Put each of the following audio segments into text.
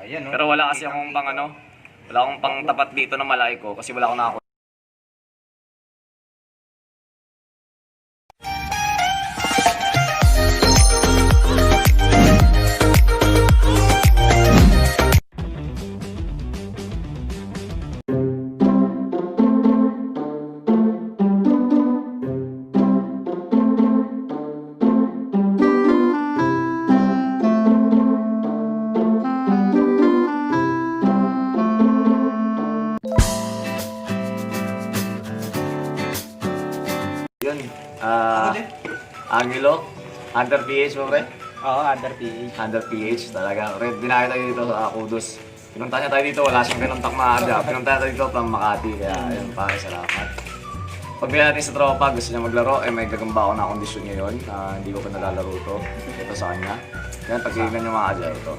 Ayan, oh. Pero wala kasi akong pang ano, wala akong pang tapat dito na malaki ko kasi wala akong nakakuha. Yun, ah, Angelo, Hunter PH mo pre? Oo, under PH. Hunter PH talaga. Pre, dinaya tayo dito sa Kudos. Pinunta niya tayo dito, wala siyang kinontak maaga. Pinunta niya tayo dito from Makati, kaya ayun pare, salamat. Pag natin sa tropa, gusto niya maglaro, eh may gagamba ako na kondisyon ngayon. Ah, hindi ko pa nalalaro to. Ito sa kanya. Yan, pagkikinan niyo mga adya, ito.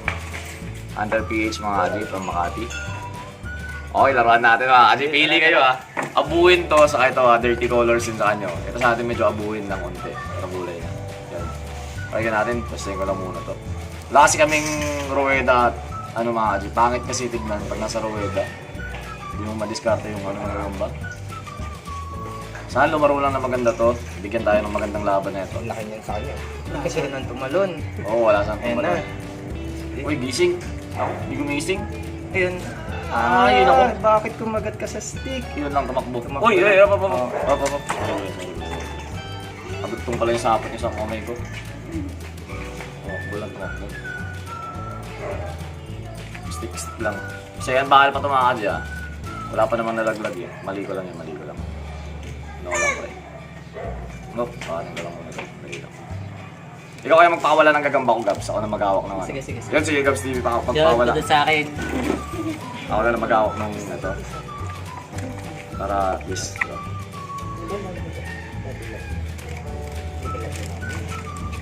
Hunter PH mga adya from Makati. Okay, laruan natin mga adya. Pili kayo ah. Abuin to, saka ito ah, dirty colors din sa kanya. Oh. Ito sa atin medyo abuin ng konti. Pero kulay na. Yan. Pakinggan natin, bastahin ko lang muna to. Wala kasi kaming ruweda at ano mga adya. Pangit kasi tignan pag nasa ruweda. Hindi mo madiskarte yung ano ng gagamba. Sana lumaro lang na maganda to. Bigyan tayo ng magandang laban na ito. Ang laki niyan sa kanya. Kasi nang tumalon. Oo, wala saan Ayan tumalon. na. Uy, gising. Ako, hindi gumising. Ayun. Ah, yun ako. Bakit kumagat ka sa stick? Yun lang, tumakbo. Tumakbo Uy, lang. ay, up, up, up. Oo. Up, up, up. Sorry, sorry. Pagugtong pala yung sapot niya sa kamay ko. Tumakbo lang, tumakbo. Stick, stick lang. Kasi yan, bakal pa ito mga kadya. Wala pa namang nalaglag eh. Mali ko lang yan, mali ko lang. Ano ko lang, pre. Nope, pakanin ko lang muna ito. Mali lang. Ikaw kaya magpakawala ng gagamba ko, Gabs. Ako na maghawak ng ano. Sige, sige, sige. Yan, sige, Gabs TV, Yun, pagpawala. doon sa akin. Ako na lang maghawak ng ito. Para at least.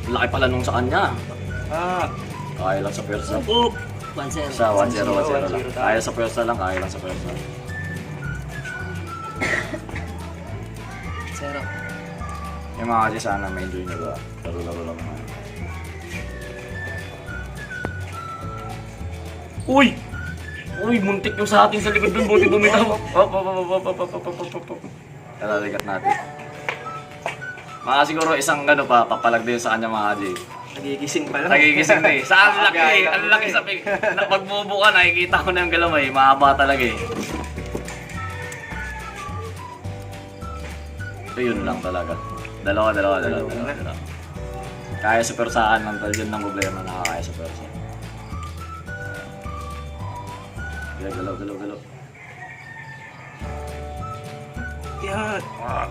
Laki pala nung sa kanya. Ah, Kaya lang sa pwersa. Oh! 1-0. Sa 1-0, 1-0 lang. 1-0 tayo. Kaya sa pwersa lang, kaya lang sa pwersa. 0. Yung mga kasi sana ma-enjoy nyo ba? Laro-laro lang naman. Uy! Uy, muntik yung sa atin sa likod dun. Buti bumitaw. Op, op, op, op, op, op, op, op, op, op. Talalikat natin. Mga siguro isang ano pa, papalag din sa kanya mga Ajay. Nagigising pa lang. Nagigising na eh. Sa ang laki eh. Ang laki sa pig. Pagbubuka, nakikita ko na yung galamay. Mahaba talaga eh. Ito yun lang talaga. Dalawa, dalawa, dalawa, dalawa, dalawa. Kaya sa persahan lang tal. Yun lang problema. Nakakaya sa persa. Galaw, galaw, galaw, galaw. Yan.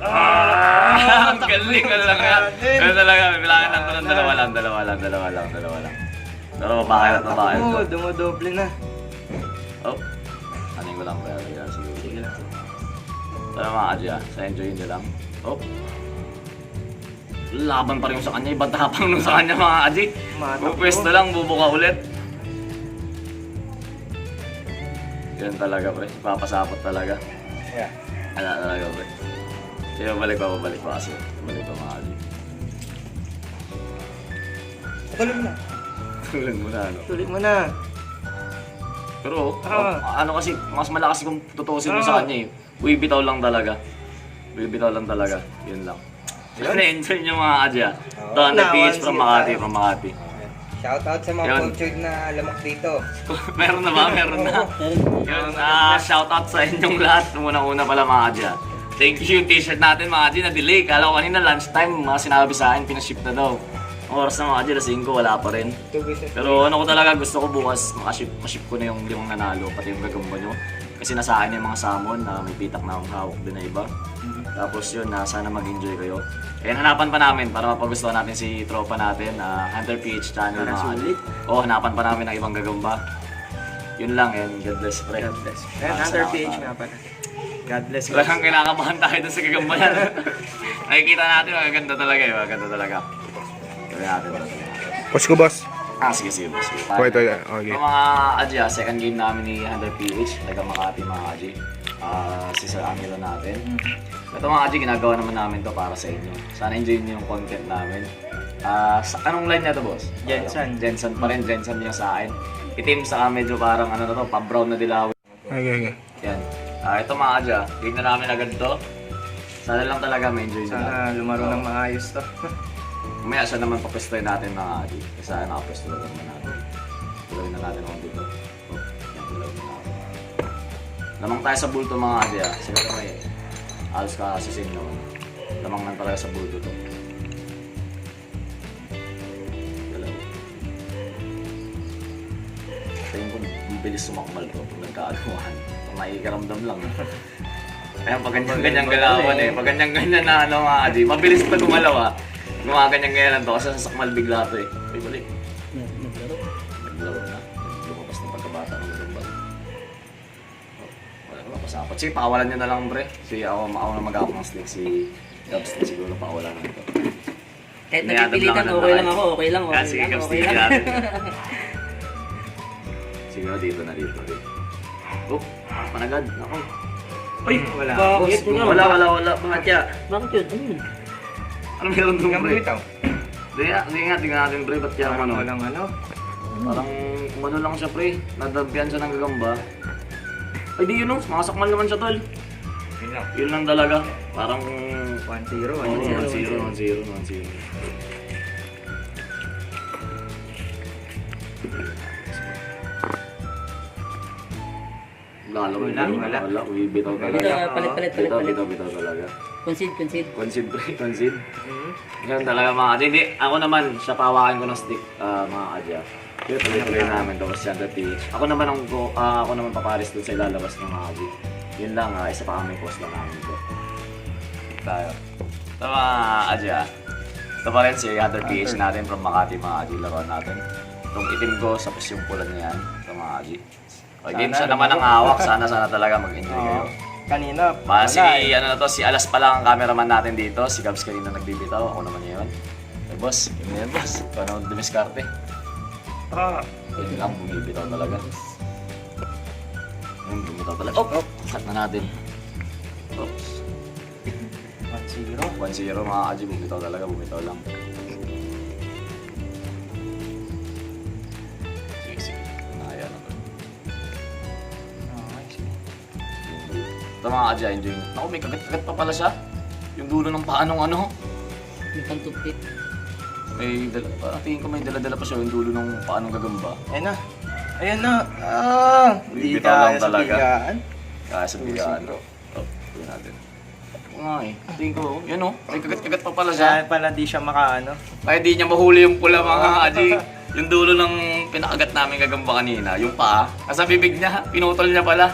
Ah, ang galing ang lang. Ano talaga, bilangan lang to ng dalawa lang, dalawa lang, dalawa lang, dalawa lang. Pero mabakil at mabakil Oo, to. dumodoble na. Oh. Ano yung lang kaya kaya siguro. Sige lang. Tara mga kadya, sa enjoy nyo lang. Oh. Laban pa rin yung sa kanya, ibang tapang nung sa kanya mga kadya. Matakbo. Pupwesto lang, bubuka ulit. Yan talaga pre, papasapot talaga. Yeah. Wala talaga pre. Sige, balik pa, balik pa kasi. Balik pa mga kadya. Tuloy mo na. Tuloy mo na ano. Tuloy mo na. Pero, Ah. ano kasi, mas malakas kung tutuusin mo sa Ah. kanya eh. Buibitaw lang talaga. Buibitaw lang talaga. Yun lang. Yun. Na-enjoy nyo mga kadya. Oo. Ito, ang Na, PH from 1-0 Makati, tayo. from Makati. Shout out sa mga Yun. cultured na lamok dito. Meron na ba? Meron na. Yun, shout out sa inyong lahat. Unang-una pala mga kadya. Thank you yung t-shirt natin mga kadya, na-delay. Kala ko kanina lunchtime, mga sinabi sa akin, pinaship na daw. Ang oras na mga kadya, alas 5, wala pa rin. Two business Pero ano ko talaga, gusto ko bukas, makaship, maship ko na yung limang nanalo, pati yung gagamba nyo. Kasi nasa akin yung mga salmon na may pitak na akong hawak din na iba. Tapos yun, na sana mag-enjoy kayo. Ayan, hanapan pa namin para mapagustuhan natin si tropa natin, na Hunter PH channel. Para Mga sulit. Oo, hanapan pa namin ng ibang gagamba. Yun lang, and God bless, pre. God bless. Ayan, Ah, Hunter salamat. PH nga pala. God bless. Guys. Talagang kinakabahan tayo dun sa gagamba yan. Nakikita natin, magaganda talaga eh, magaganda talaga. Tuloy natin, tuloy natin. Post ko, boss. Ah, sige, sige, boss. Sige. Wait, wait, okay. Yung mga Adya, second game namin ni Hunter PH, taga Makati mga Adya. Ah, si Sir Angelo natin. Ito mga Adya, ginagawa naman namin to para sa inyo. Sana enjoy niyo yung content namin. Ah, sa, anong line niya to, boss? Jensen. Jensen pa rin, Jensen yung sa akin. Itim saka medyo parang ano na to, pa-brown na dilaw. Okay. Yan. Ah, ito mga kadya, game na namin agad to. Sana lang talaga ma-enjoy nila. Sana lumaro ng maayos to. Mamaya siya naman papwestoy natin mga adi. Kasi nakapwesto na naman natin. Tulawin na natin ako dito. Oh, yan, tulawin na natin. Lamang tayo sa bulto mga adi ah. Siguro may alos ka sa same naman. Lamang lang talaga sa bulto to. Dalaw. Tingin ko mabilis sumakmal to pag nagkaagawan. Maikiramdam lang. Ayan, pag ganyan-ganyan galawan eh. Pag ganyan-ganyan na ano mga adi. Mabilis pa gumalaw ah. Gumaganyan-ganyan lang to kasi sasakmal bigla to eh. Ay, balik. Naglaro. Naglaro na. Lumabas ng pagkabata ng gagamba. Oh, wala na pasapot. Sige, pakawalan nyo na lang pre. Sige, ako na mag-aap ng stick. Si Gabs na siguro pakawalan na ito. Kahit Iniadab napipilitan, lang okay lang ako. ako, okay lang, okay Ah, sige, lang, Gabs, okay tigil lang. natin. Siguro dito na dito. Dito. Oh, panagad. Ako. Uy, wala. Bakit? Wala, wala, wala. Bakit kaya? Bakit yun? Ano yun? Ano meron doon, Tingnan mo pre? ito. Hindi nga, hindi nga, tingnan natin, pre. Ba't kaya Parang ano? walang ano. Parang umano lang siya, pre. Nadampian siya ng gagamba. Ay, di yun, oh. Makasakmal naman siya, tol. Yun lang. Yun lang talaga. Parang 1-0. 1-0, 1-0. 1-0, 1-0, 1-0. Wala, Wala, wala. wala. Uy, bitaw talaga. Dito, palit, palit, palit, Bitaw, palit. bitaw, bitaw talaga. Concede, concede. Concede, pre, concede. Mhm. Ganun talaga mga kadya. Hindi, ako naman, siya pahawakan ko ng stick, mga kadya. Kaya tuloy-tuloy namin tapos siya the PH. Ako naman ang ako naman papares dun sa ilalabas ng mga kadya. Yun lang, isa pa kami post lang namin to. Tayo. Ito mga kadya. Ito pa rin si other PH natin from Makati mga kadya. Laruan natin. Itong itim ko, tapos yung pula niya yan. Ito mga kadya. Okay, game Sana siya naman ang hawak. Sana, sana talaga mag-enjoy kayo. Oo. Kanina, Ma, wala si, eh. ano na to, si Alas pa lang ang cameraman natin dito. Si Gabs kanina nagbibitaw, ako naman ngayon. Eh, boss, yun na yan, boss. Ikaw na dumiskarte. Ah. Yun lang, bumibitaw talaga. Ayun, bumitaw talaga. Oh, cut na natin. Oops. 1-0. 1-0 mga kaji, bumitaw talaga, bumitaw lang. Sige, sige. Naya na to. Okay, sige. Ito mga kaji, enjoy na. Naku, may kagat-kagat pa pala siya. Yung dulo ng paanong ano. May pantupit. May dala, parang tingin ko may dala-dala pa siya yung dulo ng paanong gagamba. Ayun na. Ayun na. Ah, hindi Bitaw lang kaya sa talaga. bigaan. Kaya sa bigaan. Oh, tingnan natin. Oo nga eh. Tingin ko, oh. Yun oh. May kagat-kagat pa pala siya. Kaya pala di siya makaano. Kaya di niya mahuli yung pula mga kaji. Yung dulo ng pinakagat namin gagamba kanina, yung paa. Nasa bibig niya, pinutol niya pala.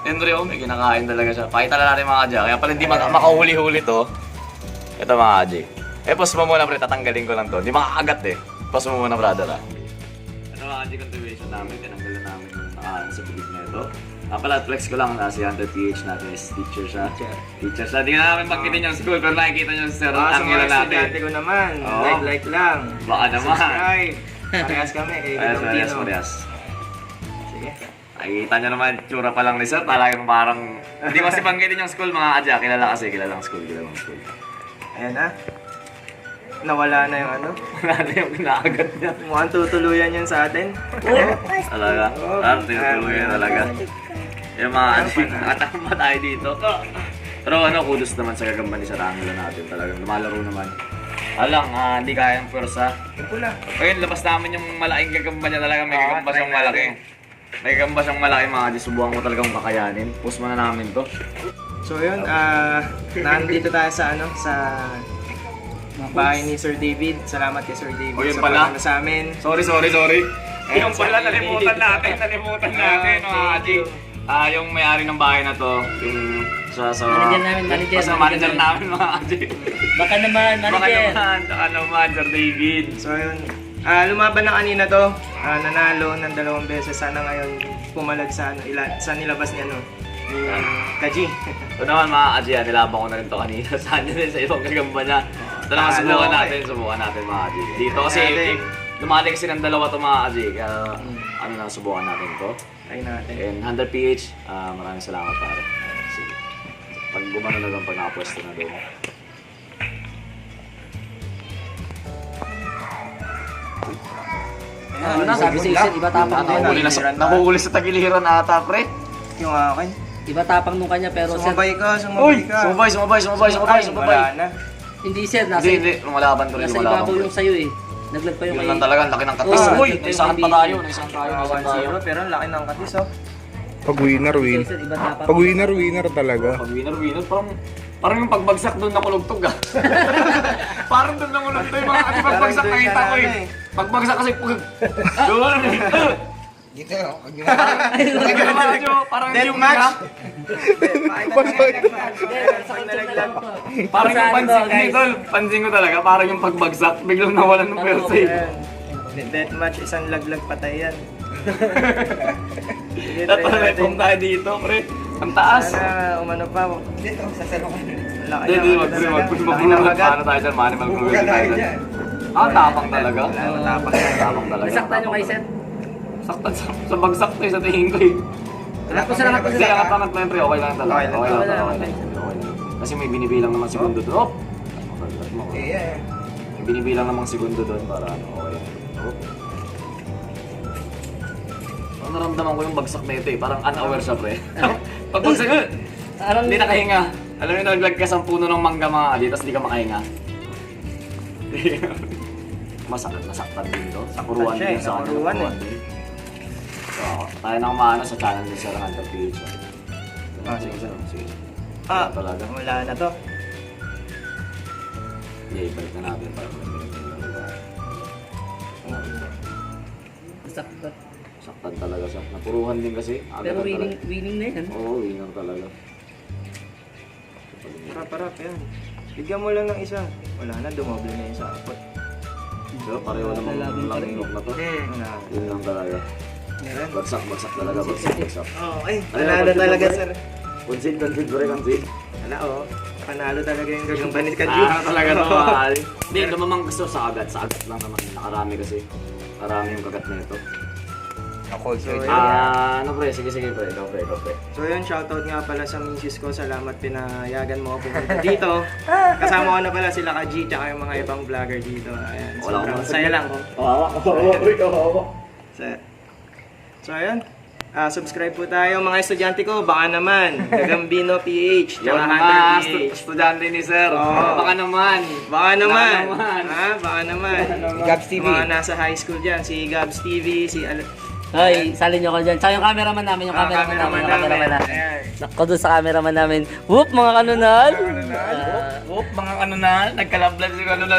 Yun rin, oh, may kinakain talaga siya. Pakita na natin mga kaji. Kaya pala hindi makahuli-huli to. Ito mga kaji. Eh, post mo muna pre, tatanggalin ko lang to. Hindi makakagat eh. Post mo muna brother ah. Ito mga kaji, continuation namin. Tinanggalan namin yung nakaano sa bibig niya ito. Ah, pala, flex ko lang si Hunter PH natin is teacher siya. Teacher. Teacher siya. Hindi na namin banggitin yung school, pero nakikita niyo si Sir Ah, sa Angela mga natin. estudyante ko naman, Oo. like-like lang. Baka naman. Subscribe. Parehas kami kay Parehas, Gandong parehas, Tino. parehas. Sige. Nakikita niyo naman, tsura pa lang ni Sir, talagang parang... Hindi ko kasi banggitin yung school, mga adya. Kilala kasi, kilalang school, kilalang school. Ayan na. Nawala na yung ano. Wala na yung kinakagat niya. Mukhang tutuluyan yan sa atin. Talaga. Oo. Parang tinutuloy talaga. Yung mga adya, nakatama tayo dito. Pero ano, kudos naman sa gagamba ni Sir Angelo natin. Talagang lumalaro naman. Alang, hindi kaya ng pwersa. Yung pula. Ayun, labas namin yung malaking gagamba niya talaga. May Oo, gagamba try siyang malaki. natin. May gagamba siyang malaki mga adya. Subukan ko talagang kakayanin. Post muna namin to. So yun, nandito tayo sa ano, sa bahay ni Sir David. Salamat kay Sir David Oh, yun sa pala. pag-ano sa amin. Sorry, sorry, sorry. Ayun, Yung pala, sorry. nalimutan natin, mga Thank aji. you. Ah, yung may-ari ng bahay na to, yung sa Manager namin, manager, Basta manager manager namin, mga aji. Baka naman, Baka manager. naman, baka naman, Sir David. So yun, lumaban na kanina to. Nanalo ng dalawang beses. Sana ngayon pumalag sa ano, sa nilabas ni ano, ni Kaji. Ito naman mga aji, nilaban ko na rin to kanina. Sa kanya din, sa ibang gagamba niya. Ito naman, Talo subukan ako eh. natin, subukan natin mga aji. Dito kasi, Natin. dumali kasi ng dalawa to mga aji. Kaya, ano na, subukan natin to. Try natin. And 100 PH, maraming salamat pare. Sige. Pag gumano na lang, pag nakapwesto na doon. Ayun Ah, sabi sa isa, iba tapang nung Nahuhuli na sa, nahuhuli sa tagiliran ata, pre. Yung akin. Iba tapang nung kanya, pero sir, Sumabay ka, sumabay Uy! ka. Sumabay, sumabay, sumabay, sumabay, Ay, sumabay. wala na. Hindi sir, nasa, Hindi, hindi. Lumalaban to rin, nasa lumalaban. ibabaw Pre. yung sayo eh. Naglag pa yung Yun kay lang talaga, ang laki ng katis. Oo, Uy, naglag pa yung naisahan kay pa tayo, Bini. naisahan tayo, naisahan tayo. 1-0, pero ang laki ng katis, oh. Pag winner, win. Sir, iba tapang. Pag winner, winner talaga. Pag winner, winner, parang, parang yung pagbagsak doon nakulugtog ah. Parang doon nakulugtog yung mga kasi pagbagsak Parang doon nakita siya ko eh. na ano eh. Pagbagsak kasi, pag... Doon eh. Dito, oh. Huwag nyo. Parang Death yung match! Parang yung pansin Guys. ni Tol, pansin ko talaga, parang yung pagbagsak, biglang nawalan ng pwersa eh. Death match, isang laglag patay yan. Sige, try Tatalepong natin. tayo dito, pre. Ang taas. Sana umano pa. Dito, sasalo ka. Laki Hindi, ng hindi, ano wag, pre, talaga. wag, pre, Laki ng mabunulat. kagat. Paano tayo dyan, manimal Bubuga cruelty tayo tayo dyan. dyan. Ah, tapang talaga. Wala, matapang. Tapang talaga. Nasaktan yung kay sir. Saktan sa bagsak to eh, sa tingin ko eh. Angat ko sir, angat ko Hindi, sir. angat angat lang pre, okay lang talaga. Okay lang. Okay lang, Wala, okay wala. lang. Okay lang. Kasi may binibilang naman segundo doon. Oh! Mo. Eh, yeah. May binibilang namang segundo doon para ano, okay lang. Oh. Parang naramdaman ko yung bagsak na ito eh. Parang unaware siya pre. Pag bagsak, eh, Parang hindi nakahinga. Alam mo, nalaglag ka sa puno ng mangga mga adi, tapos hindi ka makahinga. Masakit, nasaktan din to. Nakuruan siya din eh, sa kanya. nakuruan Nakuruan din. So, tayo na kumaano sa channel ni Sir Hunter PH. Ah, sige, sir. Sige. Ah, Wala talaga. wala na to. Yeah, ibalik na natin para maganda yung laro. Nasaktan. Saktan talaga siya. Napuruhan din kasi. Aga Pero lang winning, talaga. winning na yan. Oo, winner talaga. Parap, parap, yan. Bigyan mo lang ng isa. Wala na, dumoble na yung sa apot. Pero pareho namang Lalaban pa rin. langok na to. Wala. Yun lang talaga. Meron. Bagsak, bagsak talaga, bagsak, bagsak. Okay, Ano, panalo concede talaga, ba, pre? sir. Concede, concede, pre, concede. Wala, oh. Panalo talaga yung gagamba ni Kaju. Ah, talaga to, mahal. Hindi, lumamang gusto sa agad. Sa agad lang naman. Nakarami kasi. Karami yung kagat na ito. Ako, So, yun. Ah, ano pre? Sige, sige pre. Ikaw pre, ikaw pre. So yun, shoutout nga pala sa misis ko. Salamat pinayagan mo ako pumunta dito. Kasama ko na pala sila ka G tsaka yung mga ibang vlogger dito. Ayan, Wala sobrang akong saya lang. Kawawa, kawawa, pre, kawawa. So, so ayun. Ah, subscribe po tayo mga estudyante ko. Baka naman. Gagambino PH Yun tsaka mga Hunter PH. estudyante ni sir. Oo. Baka naman. Baka naman. Baka naman. Ha? Baka naman. Gabs TV. Mga nasa high school dyan. Si Gabs TV, si Hoy, salin niyo ako dyan. Tsaka yung cameraman namin, yung Ah, cameraman namin, yung cameraman cameraman namin. namin. Ayan. Nako doon sa cameraman namin. Whoop, mga kanunal! Ah, Whoop, mga ano na, nagkalablan si ano na.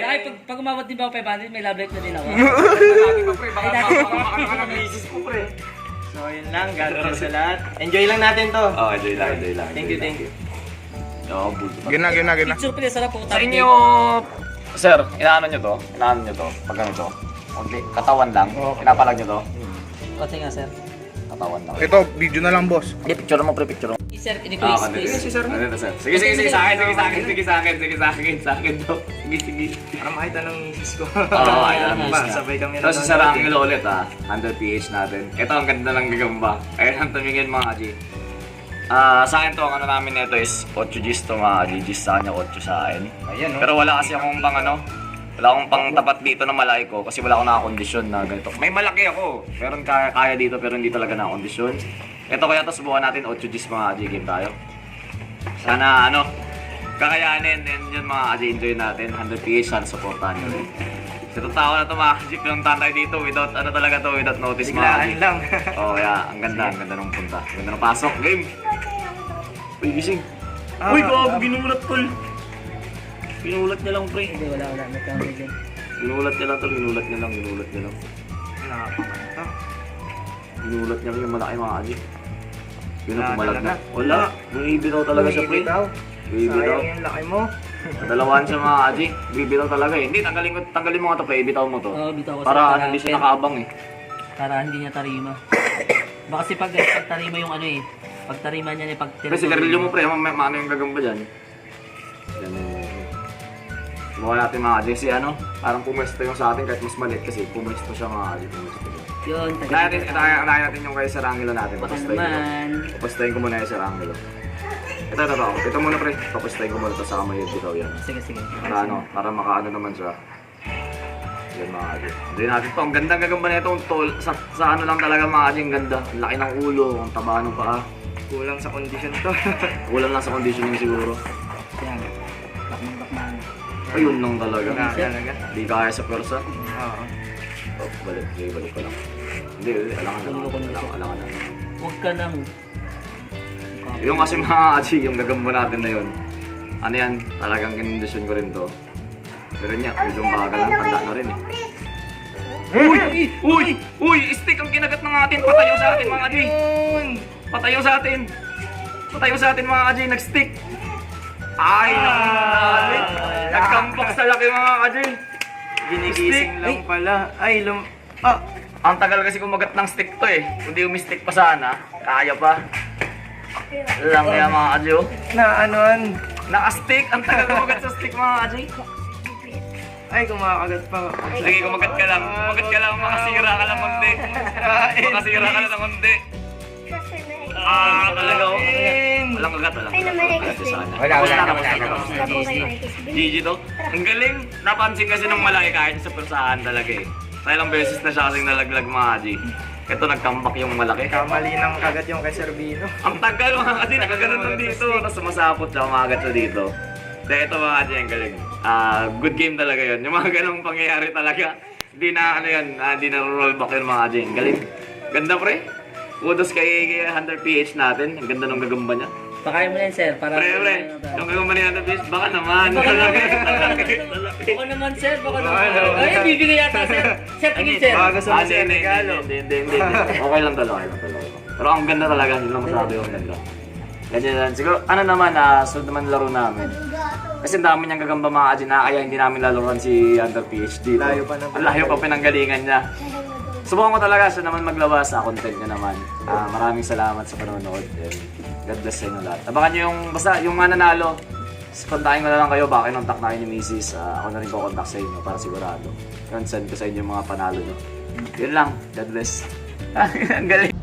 Ay, pag umabot din ba ako 500, may love life na din ako. Sabi ko pre, baka baka ng misis ko pre. So yun lang. God bless sa lahat. Enjoy lang natin to. Oh, enjoy lang, enjoy lang. Thank you, thank you. Oo, bull. Gina, gina, gina. Picture pala, sarap po. Sa inyo, sir, inaano nyo to? Inaano nyo to? Pag ganito? Konti, katawan lang. Pinapalag nyo to? Pati nga, sir. Katawan lang. Ito, video na lang, boss. Hindi, picture mo, pre, picture mo. Sir, ini-quiz, quiz. Si sir na. Ano sir? Sige, sige, sige, sa akin, sige, sa akin, sige, sa akin, sige, sa akin, sa akin to. Sige, sige. Para makita ng misis ko. Oo, ay, alam mo. Ba, sabay kami Tapos si Sir nanonood eh. Angelo ulit ah, 100 PH natin. Ito ang ganda ng gagamba. Ayan ang tumingin mga G. Ah, sa akin to, ang ano namin nito is 8 Gs to mga G. Gs sa kanya, 8 sa akin. Ayan, oh. Pero wala kasi akong pang ano, wala akong pang tapat dito na malaki ko kasi wala akong nakakondisyon na ganito. May malaki ako. Meron kaya, kaya dito pero hindi talaga nakakondisyon. Ito kaya to subukan natin 8 Gs mga G game tayo. Sana ano, kakayanin and yun mga G, enjoy natin. 100 PH, sana supportahan nyo rin. Sa itong tao na to mga G, pinuntahan tayo dito without ano talaga to, without notice mga Biglaan G. lang. Oo, kaya ang ganda ng punta. Ang ganda ng pasok. Game! Uy, gising. Ah, Uy, gago, ginulat tol. Ginulat niya lang, pre. Hindi, wala, wala. May camera dyan. Ginulat niya lang, tol. Ginulat niya lang, ginulat niya lang. Napakanta. Ginulat niya lang yung malaki mga aji. Yun na, Wala pumalag na. talaga. Wala. Bumibitaw talaga siya, pre. Bumibitaw. Bumibitaw. Sayang yung laki mo. Dalawahan siya mga aji. Bibitaw talaga eh. Hindi, tanggalin, ko, tanggalin mo nga to, pre. Ibitaw mo to. Oo, bitaw ko, sir. Para Para ano, hindi siya nakaabang eh. Para hindi niya tarima. Baka kasi pag tarima yung ano eh. Pag tarima niya eh, pag Pre, sigarilyo mo pre, maano yung gagamba dyan. Yan eh. Subukan natin mga aji. Si ano, parang pumwesto yung sa atin kahit mas maliit kasi pumwesto siya mga aji. Pumwesto siya. Yun, taga. Unahin natin yung kay Sir Angelo natin. Baka Papustahin ko. naman. Papustahin ko muna yung Sir Angelo. Ito, ito, ito. Ito muna pre. Papustahin ko muna ito sa kamay yung bitaw yan. Sige, sige. Para ano, para makaano naman siya. Yun, mga kaji. Hindi natin to. Ang ganda gagamba na ito. Ang tol. Sa ano lang talaga, mga kaji. Ang ganda. Ang laki ng ulo. Ang taba ng paa. Kulang sa condition to. Kulang lang sa conditioning siguro. Yan. Bakman-bakman. Ayun lang talaga. Wala talaga. Di kaya sa persa. Oo. Oh, balik. Sige, balik ko lang. Hindi, hindi. Alangan na. Alangan, alangan na. Huwag ka nang. Yung kasi, mga kaji, yung gagamba natin na yun. Ano yan? Talagang kinondisyon ko rin to. Pero niya, medyo bagal lang. Tanda na rin eh. Uy! Uy! Uy! Stick ang kinagat ng atin! Patayo sa atin, mga kaji! Patayo sa atin! Patayo sa atin, mga kaji! Nag-stick! Ay! Naku! Dali! Nag-comeback sa laki, mga kaji! Ginigising lang pala. Ay, Ah! Ang tagal kasi kumagat ng stick to eh. Kung di umistick pa sana, kaya pa. Lang kaya, mga kaji, oh. Na anuan. Naka-stick! Ang tagal kumagat sa stick, mga kaji. Ay, kumakagat pa. Sige, kumagat ka lang. Kumagat ka lang. Makasira ka lang konti. Makasira ka lang ng konti. Ah, talaga oh. Walang kagat, walang kagat. Walang kagat sa kanya. Wala, wala, Tapos wala, na, wala. tapos na. GG to. Ang galing. Napansin kasi nung malaki kahit sa persahan talaga eh. Sa ilang beses na siya kasing nalaglag, mga kaji. Ito, nag-comeback yung malaki. Kamali ng kagat yung kay Servino. Ang tagal, mga kaji, nakaganon lang dito. Tapos sumasapot siya, umagat siya dito. Dahil ito, mga kaji, ang galing. Ah, good game talaga yun. Yung mga ganong pangyayari talaga. Hindi na ano yun, hindi na rollback yun, mga kaji. Ang galing. Ganda, pre. Kudos kay Hunter PH natin. Ang ganda ng gagamba niya. Pakain mo na yan, sir. Para Pre, pre. Yung gagamba ni Hunter PH, baka naman. Baka naman. Baka naman, sir. Baka naman. Ay, bibigay yata, sir. Sir, tingin, sir. Baka gusto mo Ah, sir, hindi, hindi, regalo. hindi, hindi, hindi, hindi. Okay lang talaga, okay lang talaga. Pero ang ganda talaga, yun lang masabi ko, ang ganda. Ganyan lang. Siguro, ano naman, sunod naman laro namin. Kasi ang dami niyang gagamba, mga kaji, na kaya hindi namin lalaroan si Under PhD. Layo pa ng Ang layo pa pinanggalingan niya. Subukan ko talaga siya naman maglabas sa content niya naman. Ah, maraming salamat sa panonood. And God bless sa inyo lahat. Abangan niyo yung, basta yung mananalo, kontakin ko na lang kayo, baka kinontak na kayo ni Mrs. Ah, ako na rin kukontak sa inyo para sigurado. Yun, send ko sa inyo yung mga panalo nyo. Yun lang. God bless. Ang galing.